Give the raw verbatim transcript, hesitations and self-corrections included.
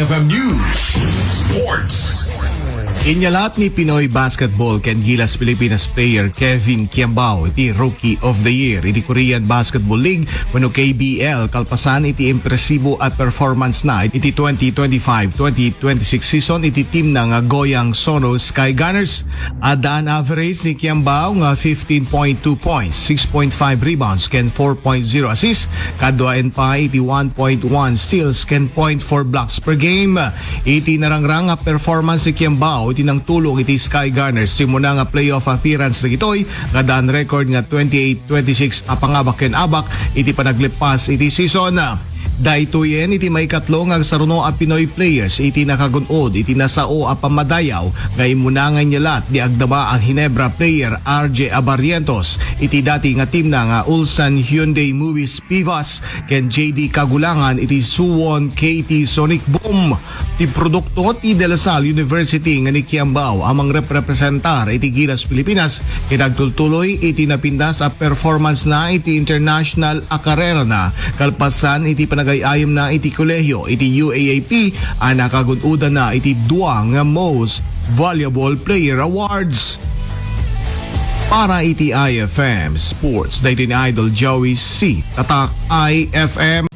F M News Sports. Inyalat ni Pinoy basketball ken Gilas Pilipinas player Kevin Kiambao iti Rookie of the Year iti Korean Basketball League wenno K B L kalpasan iti impresibo a performance na iti twenty twenty-five twenty twenty-six season iti team na nga Goyang Sono Sky Gunners. Adda an average ni Kiambao nga fifteen point two points, six point five rebounds, ken four point zero assists, kaduaen pa iti one point one steals ken point four blocks per game. Iti narangrang a performance ni Kiambao iti nangtulong iti Sky Gunners ti umuna nga playoff appearance dagitoy nga daan record nga twenty-eight twenty-six a pangabak ken abak iti panagleppas iti season. Daytoyen iti maikatlo nga agsaruno a Pinoy players iti nakagun-od iti nasao a pammadayaw nga immuna nga inyalat ni agdama a Ginebra player R J Abarrientos iti dati nga team na nga Ulsan Hyundai Mobis Pivas ken J D Kagulangan iti Suwon K T Sonic Boom. Ti produkto ti De La Salle University nga ni Kiambao a mangrepresentar iti Gilas Pilipinas ket agtultuloy iti napintas a performance na iti international a karerana kalpasan iti panagay-ayamna iti kolehio iti U A A P a nakagun-odanna iti dua nga Most Valuable Player Awards. Para iti I F M Sports, daytoy ni Idol Joey C. Tatak I F M.